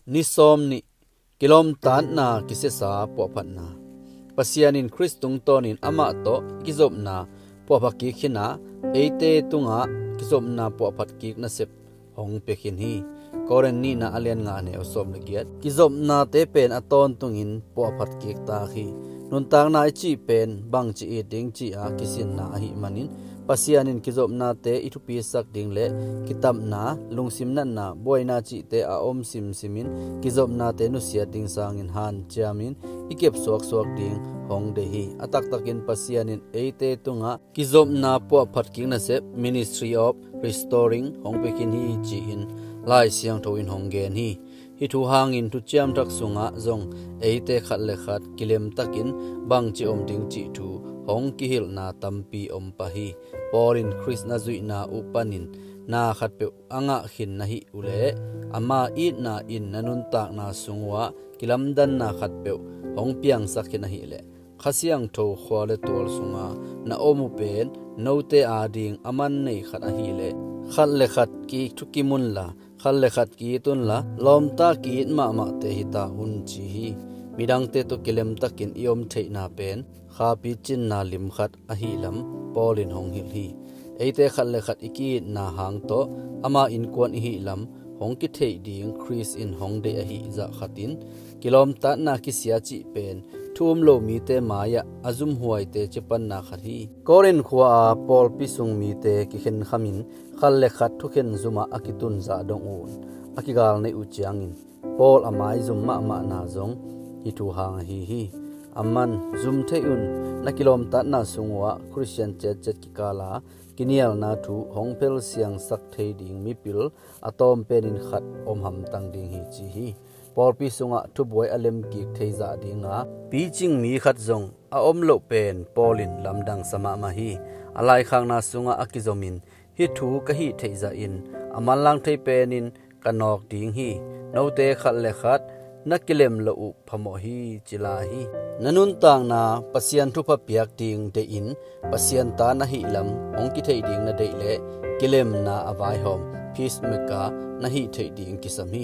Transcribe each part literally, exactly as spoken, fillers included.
Ni sawm nih, kilawmtatna kisiasa puahphatna. Pasian in Khrist tungtawnin amah tawh i kizopna puahphat kik khin a, eite tungah kizopna puahphat kik nasep hong pia khin hi. Korin nihna a lian nga a neu sawm le giat. Kizopnate pen a tawntungin puahphat kik tak hi. Nuntakna i cih pen bangci it ding ci-a kisinna ahih manin, Pasian in kizopnate i thupisak ding le kitapna, lungsim natna, buaina cihte a om simsimin kizopnate nusiat ding sangin hanciamin i kepsuaksuak ding hong deih hi. A taktakin Pasian in eite tungah kizopna puahphat kik nasep, Ministry of Restoring, hong pia khin hi ci-in Lai Siangtho in hong gen hi. Hih thu hangin Thuciam Thak sungah zong eite khat le khat kilemtakin bangci om ding cih thu hong kihilhna tampi om pah hi. Paul in Khrist na zuihna uh panin na khatpeuh a ngah khin na hih uhleh, ama itna in na nuntakna sung uhah kilamdanna khatpeuh hong piangsak khin ahihleh, Kha Siangtho khua le tual sunga na om uh pen note ading a man nei khat ahihleh, khat le khat ki-it thukim unla, khat le khat ki-it unla, lawmta ki-it mahmahte hita un ci hi. Midangte tawh kilemtakin i om theihna pen khapi cinna lim khat ahihlam Paul in hong hilh hi. Eite khat le khat i ki-itna hang tawh ama innkuan i hihlam hong kitheih ding Khrist in hong deih ahih zah khatin, kilawmtatna kisia cih pen thu um lo mite mai-ah a zumhuaite cipanna khat hi. Korin khua-a pawlpi sung mite kikhenkhamin khat le khat thukhen zumah a kitun zah dong un a kigalneih uh ciangin, Paul a maizum mahmahna zong hih thu hang ahi hi. Aman, zum thei un, na kilawmtatna sung uhah Khristian ciatciat kikala kinialna thu hong phelsiangsak thei ding mipil a tawm penin khat om hamtang ding hi ci hi. Pawlpi sungah thubuai a lemkik theizah dinga picing mi khat zong a om loh pen Paul in lamdangsa mahmah hi. A laikhakna sungah a kizomin hih thu ka hih theihzahin a manlang thei penin ka nawk ding hi. Note khat le khat na kilem loh uh phamawh hi ci lai hi. Na nuntakna Pasian thupha piak ding deihin Pasian ta na hihlam hong kitheih ding na deih leh kilemna a vaihawm, peacemaker, na hih theih ding kisam hi.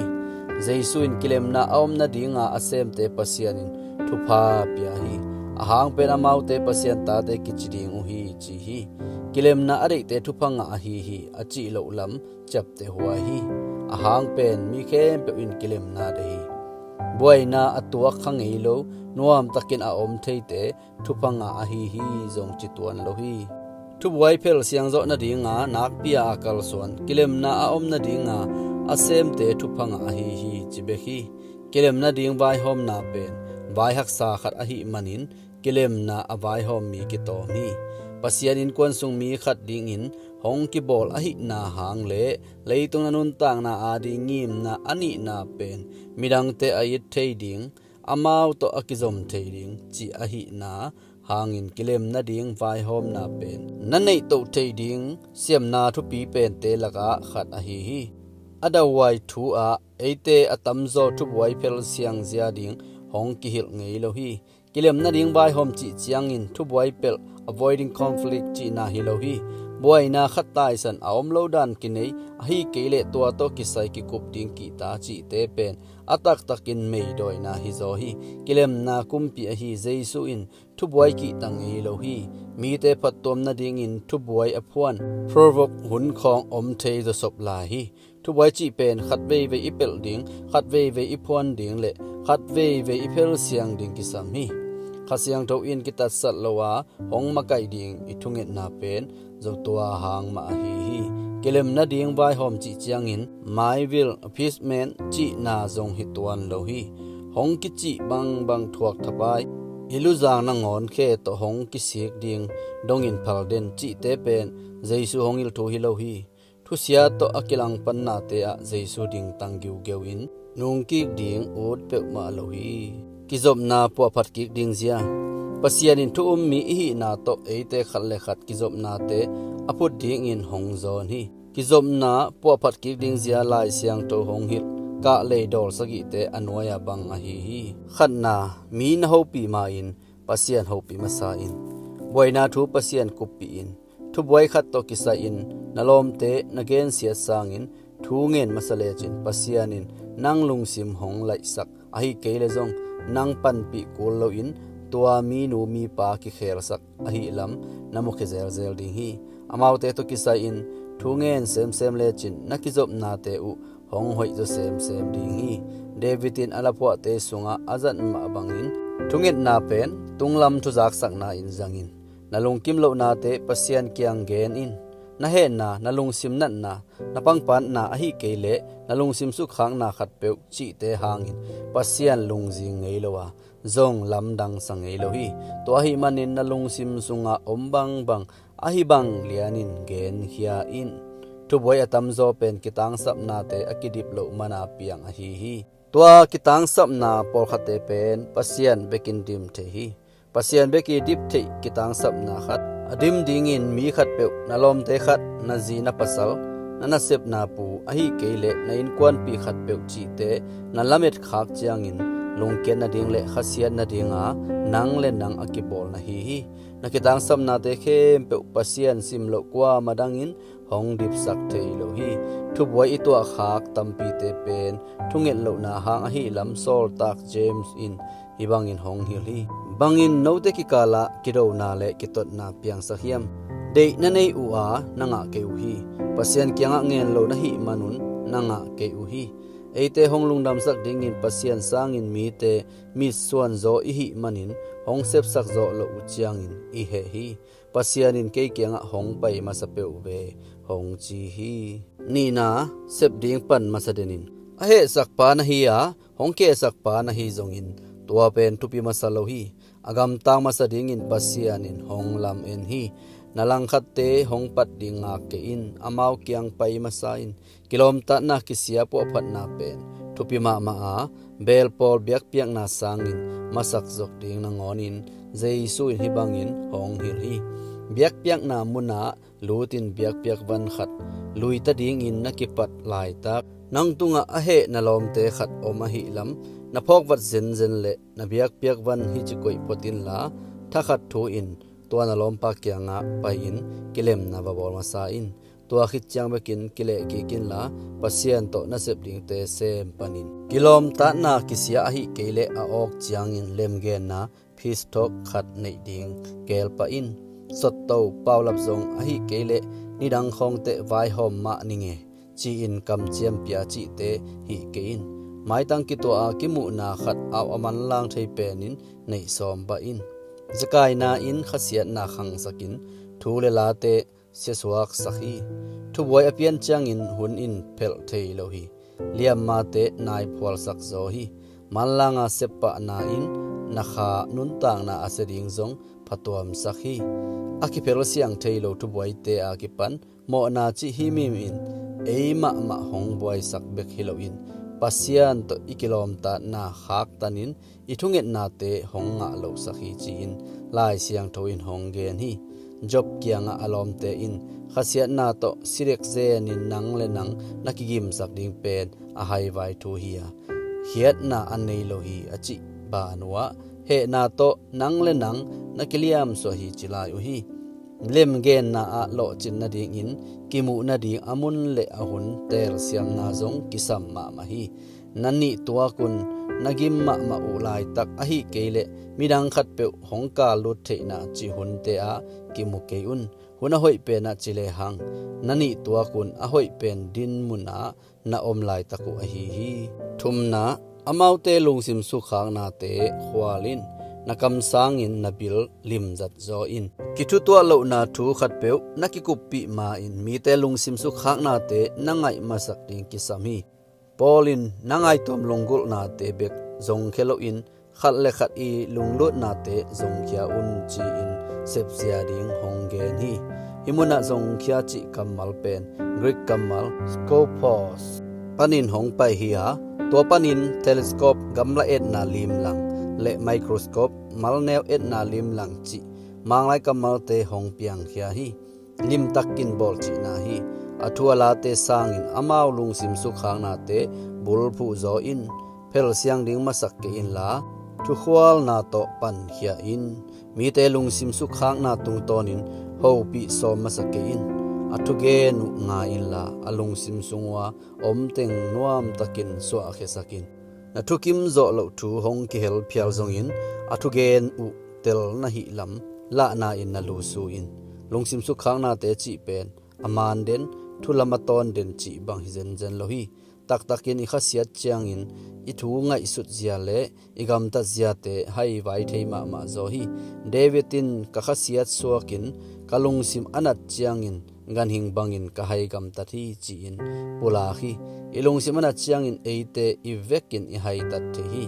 Jesu in kilemna a om nadinga a semte Pasian in thupha pia hi. A hang pen amaute Pasian tate kici ding uh hi ci hi. Kilemna a deihte thupha ngah ahi hi a cih loh lam ciapteh huai hi. A hang pen mi khempeuh in kilemna deih hi. Buaina a tuak kha ngei lo, nuamtakin a om theite thupha ngah ahi hi zong ci tuan lo hi. Thubuai phel siangzawh nadinga nakpi-a a kalsuan kilemna a om nadinga a semte thupha ngah ahi hi ci bek hi. Kilem nading vaihawmna pen vai haksa khat ahih manin kilemna a vaihawm mi kitawm hi. Pasian innkuan sung mi khat dingin hong kibawl ahihna hang le leitung na nuntakna ading ngimna a nihna pen midangte a it thei ding, amau tawh a kizom thei ding cih ahihna hangin kilem nading vaihawmna pen na neihtoh thei ding siamna thupi pente lakah khat ahi hi. A dauhuai thu-ah eite a tamzaw thubuai phel siangzia ding hong kihilh ngei lo hi. Kilem nading vaihawm cih ciangin thubuai pelh, avoiding conflict, cihna hi lo hi. Buaina khat taisan a om lo dan kinei, ahi kei leh tua tawh kisai kikup ding kihta cihte pen a taktakin meidawina hizaw hi. Kilemna kumpi ahi Jesu in thubuai kihta ngei lo hi. Mite phattuam nadingin thubuai a phuan, provoke, hun khawng om thei zawsop lai hi. Thubuai cih pen khat veivei i pelh ding, khat veivei i phuan ding le khat veivei i phel siang ding kisam hi. Kha Siangtho in kitatsat lo a hong makaih ding i thungetna pen zong tua hang mah ahi hi. Kilem nading vaihawm cih ciangin maivil, appeasement, cihna zong hi tuan lo hi. Hong kicih bangbang thuak thapai, i luzang nangawn khe tawh hong kisik ding dongin phal den cihte pen Jesu hong hilh thu hi lo hi. Thusia tawh a kilangpannate ah Jesu dingtang giugeu in nungkik ding ut peuhmah lo hi. Kizopna puahphat kik ding zia. Pasian in thu um mi i hihna tawh eite khat le khat kizopnate a phut dingin hong zawn hi. Kizopna puahphat kik ding zia Lai Siangtho hong hilh kahlei dawl sagihte a nuai-a bang ahi hi. Khatna, mi na hopih ma-in Pasian hopih masa in. Buaina thu Pasian kuppih in. Thubuai khat tawh kisai-in na lawmte na gensiat sangin thu ngen masa lecin Pasian in nang lungsim hong laihsak, ahi kei le zong nang panpih kul loin tua minu mipa kikhelsak ahi lam na mukhia zelzel ding hi. Amaute tawh kisai-in thu ngen semsem lecin na kizopnate uh hong hoih zaw semsem ding hi. David in a laphuahte sungah a zat mah bangin thungetna pen tunglam thuzaksakna in zangin na lungkim lohnate Pasian kiang gen in. Na hehna, na lungsim natna, na pangpatna ahi kei leh na lungsim sukkhakna khatpeuh cihte hangin Pasian lungzing ngei lo a, zong lamdang sa ngei lo hi. Tua ahih manin na lungsim sungah om bangbang ahi bang lianin genkhia in. Thubuai a tamzaw pen kitangsapnate a kidip loh mana piang ahi hi. Tua kitangsapna pawlkhatte pen Pasian bekin dim thei hi. Pasian bek i dip theih kitangsapna khat, a dim dingin mi khatpeuh, na lawmte khat, na zi na pasal, na nasepna pu, ahi kei leh na innkuanpih khatpeuh cihte na lamet khak ciangin lungkiat nading le khasiat nadinga nang le nang a kibawl na hi hi. Na kitangsapnate khempeuh Pasian sim loh kuamah dangin hong dipsak thei lo hi. Thubuai i tuahkhak tampite pen thunget lohna hang ahi lam sawltak James in hih bangin hong hilh hi. Bangin note kikalah kidona le kitotna piangsak hiam? Deih na nei uh a, na ngah kei uh hi. Pasian kiangah ngen lo na hih manun na ngah kei uh hi. Eite hong lungdamsak dingin Pasian sangin mite mitsuanzaw i hih manin hong sepsak zawh loh uh ciangin i heh hi. Pasian in kei kiangah hong pai masa peuh ve, hong ci hi. Nihna, sep ding pan masa denin. A hehsakpa na hi a, hong khehsakpa na hi zongin tua pen thupi masa lo hi. A gamtang masa dingin Pasian in hong lam-en hi. Na langkhatte hong pat ding ngak kei in, amau kiang pai masa in. Kilawmtatna kisia puahphatna pen thupi mahmah a, belpawl biakpiakna sangin masak zok ding nangawnin Jesu in hih bangin hong hilh hi. Biakpiakna munah lutin biakpiak van khat luita dingin na kipat laitak, nang tungah a heh na lawmte khat om ahi lam na phawkvat zenzen leh na biakpiak van hi ci koih phot inla, thakhat thu in tua na lawmpa kiangah pai-in kilemna va bawl masa in. Tua khit ciang bekin kileh kik inla, Pasian tawh na sep dingte sem panin. Kilawmtatna kisia ahi kei leh a awk ciangin lemgenna peace talk khat neih ding gelpah in. Sotto, paulap zong ahi kei leh nidang khawngteh vaihawm mah ning e, ci-in kamciam pia cihte hih kei in. Maitang kituah a kimuhna khat au a manlang thei penin neih sawm pah in. Zakaina in khasiatna khangsakin thu le late siasuaksak hi. Thubuai a pian ciangin hun in phelh thei lo hi. Liammate nai phualsak zaw hi. Manlanga seppahna in na kha nuntakna a sia ding zong phatuamsak hi. A kiphel siang thei lo thubuaite a kipan mawhna cih himhim in ei mahmah hong buaisak bek hi loin Pasian tawh i kilawmtatna khaktanin i thungetnate hong ngah lohsak hi ci-in Lai Siangtho in hong gen hi. Job kiangah a lawmte in khasiatna tawh sidek zenin nang le nang na kigimsak ding pen a haivai thu hi a, khiatna a nei lo hi a cih ban uh ah hehna tawh nang le nang na kiliamsuah hi ci lai uh hi. Lemgenna ah lawhcin nadingin kimuh nading a mun le a hun telsiamna zong kisam mahmah hi. Na nih tuakun na gim mahmah uh laitak ahi kei leh midang khatpeuh hong kallut theihna cih hunte ah kimu kei un. Hun a hoih penah ci lehang na nih tuakun a hoih pen din munah na om laitak uh ahi hi. Thumna, amaute lungsim sukkhaknate khual in, na kamsangin na bil limzat zaw in. Kithutuah lohna thu khatpeuh na kikuppih ma-in mite lungsim sukkhaknate na ngaih masak ding kisam hi. Paul in na ngaihtuam lunggulhnate bek zongkhia loin khat le khat i lunglutnate zongkhia un ci-in sepsia ding hong gen hi. Hih munah zongkhia cih kammal pen Greek kammal skopos panin hong pai hi a, tua panin telescope gamla etna limlang le microscope malneu etna limlang cih Manglai kammalte hong piangkhia hi. Limtakin bawlcihna hi. A thu a late sangin amau lungsim sukkhaknate bulphuh zaw in. Phelsiang ding masak kei inla thukhualna tawh pankhia in. Mite lungsim sukkhakna tungtawnin hopih sawm masak kei in. a thugen uh ngai inla, a lungsim sung uh a omteng nuamtakin suahkhiasak in. Na thukim zawh loh thu hong kihel phial zongin a thugen uh tel na hih lam lahna in na lusu in. Lungsim sukkhaknate cih pen a man den, thulam a tawn den cih bang hi zenzen lo hi. Taktakin i khasiat ciangin i thu ngaihsut zia le i gamtat ziate haivai thei mahmah zaw hi. David in, "Ka khasiat suakin ka lungsim a nat ciangin ganhing bangin ka hai gamtat hi," ci-in pulak hi. I lungsim a nat ciangin eite i vekin i haitat thei hi.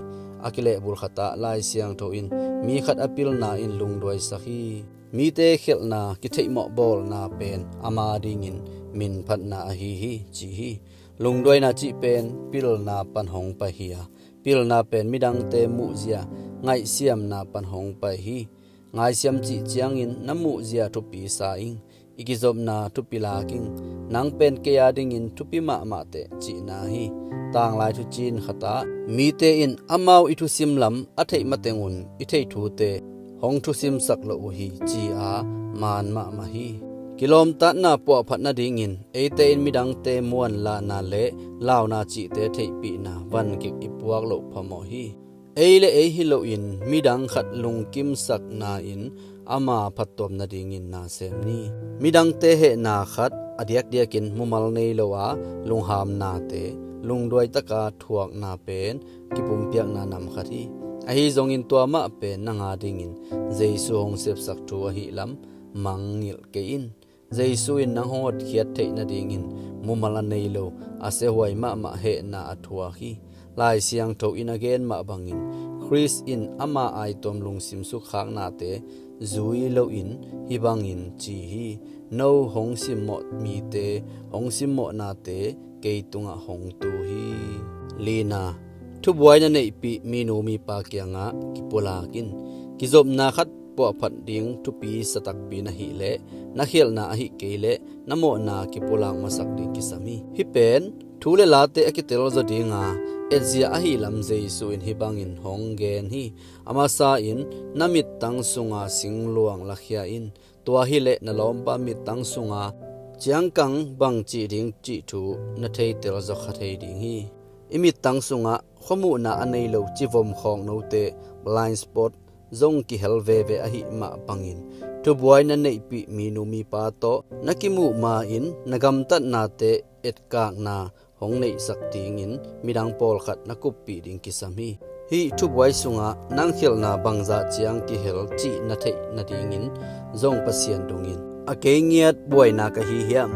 A kilehbul khatah Lai Siangtho in mi khat a pilna in lungduaisak hi. Mite khialhna kitheihmawh bawlna pen ama dingin minphatna ahi hi, ci hi. Lungduaina cih pen pilna pan hong pai hi a, pilna pen midangte muhzia ngaihsiamna pan hong pai hi. Ngaihsiam cih ciangin na muhzia thupi sa ing, i kizopna thupi lak ing, nang pen kei a dingin thupi mahmah teh cihna hi. Tanglai thuciin khatah mite in amau i thusim lam a theih matengun i theih thute hong thusimsak lo uh hi, ci-a man mahmah hi. Kilawmtatna puahphat nadingin eite in midangte muan lahna le launa cihte theihpihna van kik i puak loh phamawh hi. Ei le ei hi loin midang khat lungkimsakna in ama phattuam nadingin na sem ni. Midangte hehna khat a diakdiakin mumal nei lo a lunghamnate lungduai taka thuakna pen kipumpiakna nam khat hi. Ahi zongin tua mah pen nang a dingin Jesu hong sepsak thu ahih lam mangngilh kei in. Jesu in nang hong hotkhiat theih nadingin mumal a nei lo, a siahuai mahmah hehna a thuak hi. Lai Siangtho in a gen mah bangin Khrist in ama aituam lungsim sukkhaknate zui loin hih bangin ci hi: "No hong simmawh mite, hong simmawhnate kei tungah hong tu hi." Lina, thubuai na neihpih minu mipa kiangah kipulak in. Kizopna khat puahphat ding thupi sa takpi na hih leh na khialhna ahih kei leh na mawhna kipulak masak ding kisam hi. Hih pen thu le late a kitel zaw dinga etzia ahih lam Jesu in hih bangin hong gen hi: "A masa in na mittang sunga singluang lakhia in, tua hileh na lawmpa mittang sunga ciangkang bang cih ding cih thu na theitel zaw kha thei ding hi." I mittang sungah khuamuhna a nei lo civom khawk note, blind spot, zong kihel veve ahih mah bangin thubuai na neihpih minu mipa tawh na kimuh ma-in na gamtatnate etkakna hong neihsak dingin midang pawlkhat na kuppih ding kisam hi. Hih thubuai sungah nang khialhna bangzah ciang kihel cih na theih nadingin zong Pasian dongin, "A kei ngiat buaina ka hi hiam?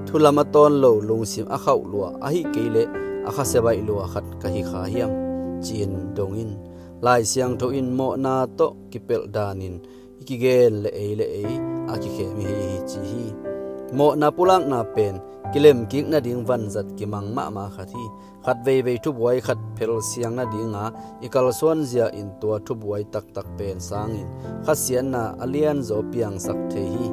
Thulam a tawn lo, lungsim a khauh lua, ahih kei leh a khasia baih lua khat ka hi kha hiam?" ci-in dong in. Lai Siangtho in mawhna tawh kipelh danin i kigen le ei le ei a kikhem i hi hi ci hi. Mawhna pulakna pen kilemkik nading vanzat kimang mahmah khat hi. Khat veivei thubuai khat phelsiang nadinga i kalsuanzia in tua thubuai taktak pen sangin khasiatna a lianzaw piangsak thei hi.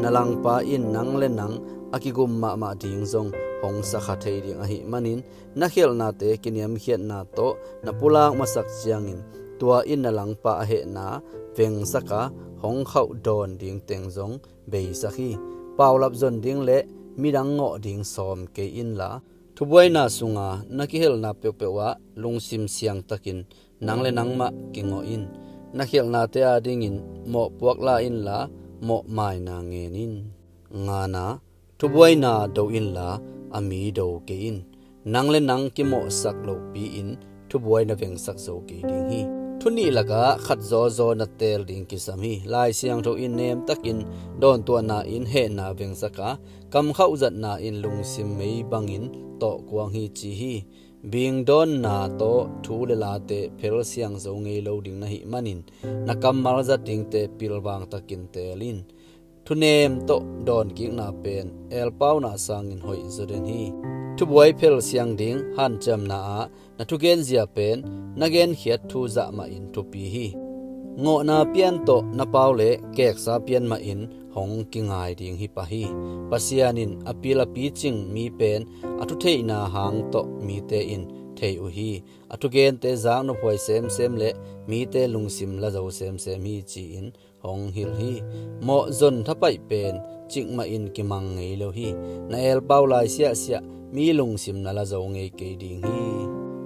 Na langpa in nang le nang a kigum mahmah ding zong hong sakha thei ding ahih manin, na khialhnate kiniamkhiatna tawh na pulak masak ciangin tua in na langpa a hehna vengsaka hong khauh dawn ding teng zong beisak hi. Paulap zon ding le midang ngawh ding sawm kei inla, thubuaina sunga na kihelna peuhpeuh ah lungsim siangtakin nang le nangmah kingawh in. Na khialhnate adingin mawhpuak la inla, mawhmaina ngen in. Ngana, thubuaina do inla, a mi do kei in. Nang le nang kimawhsak lopi-in thubuaina vengsak zo kei ding hi. Thu nih lakah khat zawzaw na teel ding kisam hi. Lai Siangtho in nemtakin dawntuahna in hehna vengsaka, kamkhauh zatna in lungsim mei bangin tawhkuang hi ci hi. Bingdawnna tawh thu le late phelsiang zo ngei lo ding na hih manin, na kammal zat dingte pilvangtakin teel in. Thunem tawh dawnkikna pen elpauna sangin hoih zaw den hi. Thubuai phelsiang ding hanciamna ah na thugenzia pen na genkhiat thu zah mahin thupi hi. Ngawhna pian tawh na pau le keksa pian mahin hong kingai ding hi pah hi. Pasian in a pil a picing mi pen a thutheihna hang tawh mite in thei uh hi. A thugente zaknophuai semsem le mite lungsim la zo semsem hi ci-in hong hilh hi. Mawhzon thapaih pen cikmah in kimang ngei lo hi. Na elpau lai siahsiah mi lungsim na la zo ngei kei ding hi.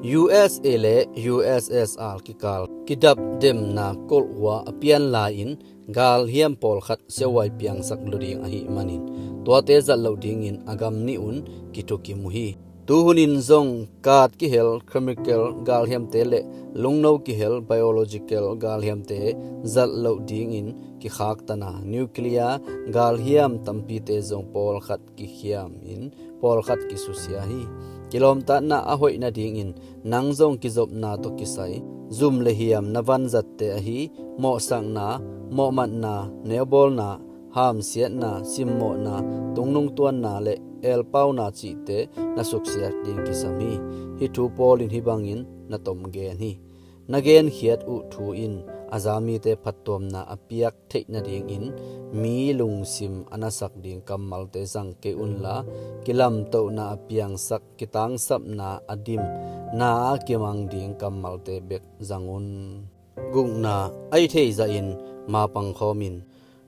U S A le U S S R kikal kidapdemna Cold War a pian lai-in galhiam pawlkhat siahuai piangsak lo ding ahih manin tuate zat loh dingin a gam nih un kithukim uh hi. Tuhunin zong kaat kihel chemical galhiamte le lungno kihel biological galhiamte zat loh dingin kikhaktan a, nuclear galhiam tampite zong pawlkhat kikhiamin pawlkhat kisusia hi. Kilawmtatna a hoih nadingin nang zong kizopna tawh kisai zum le hiam na vanzatte ahi mawhsakna, mawhmatna, neubawlna, hamsiatna, simmawhna, tungnungtuanna le elpauna cihte na suksiat ding kisam hi. Hih thu Paul in hih bangin na tom gen hi. Na genkhiat uh thu in a za mite phattuamna a piak theih nadingin mi lungsim a nasak ding kammalte zang kei unla, kilamtohna a piangsak, kitangsapna a dim, na a kimang ding kammalte bek zang un. Gukna, a hih theih zahin mapang khawm in.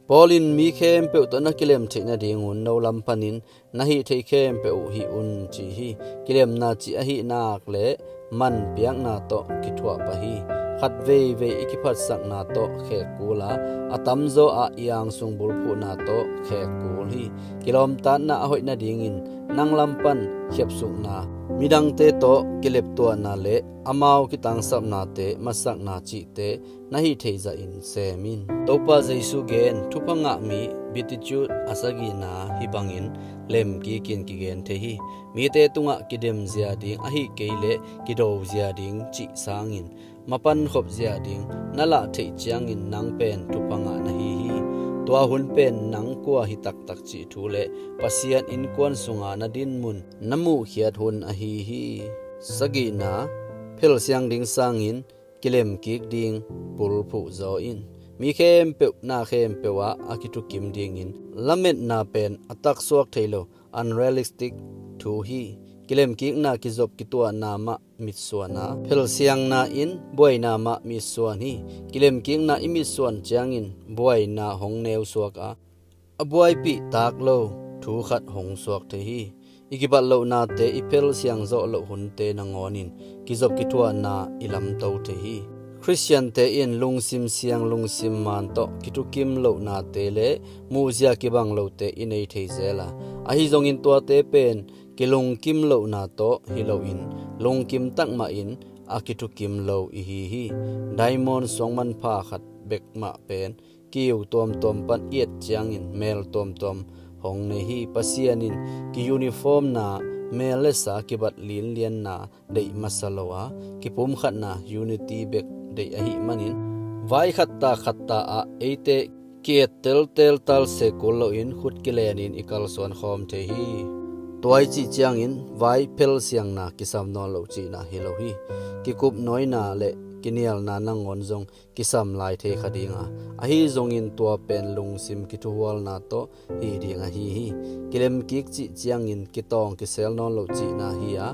Paul in mi khempeuh tawh na kilem theih nadingun no lam panin na hih theih khempeuh uh hih un ci hi. Kilemna cih ahih nak le man piakna tawh kithuah pah hi. Khat veivei i kiphatsakna tawh khek kul a, a tamzaw ah i angsung bulphuhna tawh khek kul hi. Kilawmtatna a hoih nadingin nang lam pan khiapsukna, midangte tawh kileptuahna le amau kitangsapnate masakna cihte na hih theih zahin sem in. Topa Jesu gen thupha ngah mi, Beatitude a sagihna hih bangin lemkikin kigen thei hi. Mite tungah kidemzia ding ahih kei leh kidozia ding cih sangin mapankhopzia ding na lah theih ciangin nang pen thupha ngah na hi hi. Tua hun pen nang kua hi taktak cih thu le Pasian innkuan sunga na dinmun na muhkhiat hun ahi hi. Sagihna, phelsiang ding sangin kilemkik ding bulphuh zaw in. Mi khempeuh na khempeuh ah a kithukim dingin lametna pen a taksuak thei lo, unrealistic thu hi. Kilemkikna kizop kituahna mah mitsuan a, phelsiangna in buaina mah mitsuan hi. Kilemkikna i mitsuan ciangin buaina hong neusuak a, a buaipih tak lo thu khat hong suak thei hi. I kibat lohnate i phelsiang zawh loh hunte nangawnin kizop kituahna i lamto thei hi. Khristiante in lungsim siang lungsim man tawh kithukim lohnate le muhzia kibang lote i nei thei zel a, ahi zongin tuate pen kilungkim lohna tawh hi loin lungkim takmah in a kithukim lo i hi hi. Diamond suangmanpha khat bek mah pen kiu tuamtuam pan i et ciangin mel tuamtuam hong nei hi. Pasian in ki-uniformna, mel le sa kibat linlianna deih masa lo a, kipumkhatna, unity bek deih ahih manin vai khatta khatta ah eite ki-et teltel talse kul loin khut kilenin i kalsuan khawm thei hi. Tua i cih ciangin vai phelsiangna kisam nawn lo cihna hi lo hi. Kikupnawina le kinialna nangawn zong kisam lai thei kha ding a, ahi zongin tua pen lungsim kithuhualna tawh hi ding ahi hi. Kilemkik cih ciangin kitawng kisel nawn lo cihna hi a,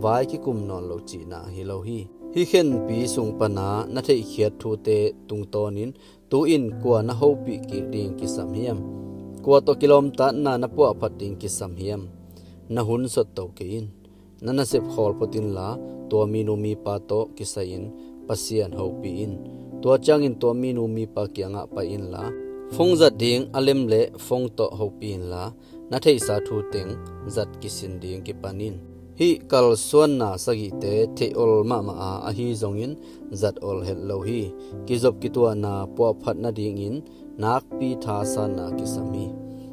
vai kikum nawn lo cihna hi lo hi. Hih khenpi sung pana na theihkhiat thute tungtawnin tu-in kua na hopih kik ding kisam hiam? Kua tawh kilawmtatna na puahphat ding kisam hiam? Na hun sotto kei in. Na nasep khawl phot inla, tua minu mipa tawh kisai-in Pasian hopih in. Tua ciangin tua minu mipa kiangah pai inla, phone zat ding a lem le phone tawh hopih inla, na theihsa thu teng zat kisin ding kipan in. Hih kalsuanna sagihte theih ol mahmah a, ahi zongin zat ol het lo hi. Kizop kituahna puahphat nadingin nakpi thasanna kisam hi.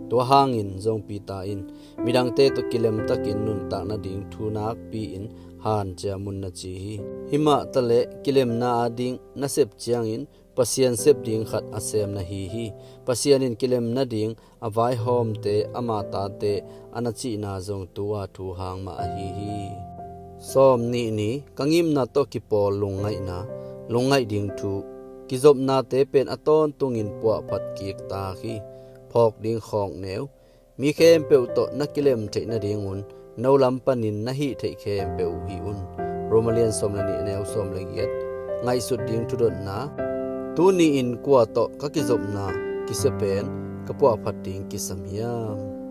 Tua hangin zongpi ta in, midangte tawh kilemtakin nuntak nading thu nakpi-in hanciam un na ci hi. Himah taleh kilemna ading na sep ciangin Pasian sep ding khat a sem na hi hi. Pasian in kilem nading a vaihawmte ama tate a na cihna zong tu-a thu hang mah ahi hi. Sawm nih ni, ka ngimna tawh kipawl lungngaihna, lungngaih ding thu. Kizopnate pen a tawntungin puahphat kik tak hi. Phawk ding khawkneu. Mi khempeuh tawh na kilem theih nadingun no lam panin na hih theih khempeuh uh hih un. Roma lian sawm le nih, a neu sawm le giat. Ngaihsut ding thudotna. Tuni-in kua tawh ka kizopna kisia pen ka puahphat ding kisam hiam?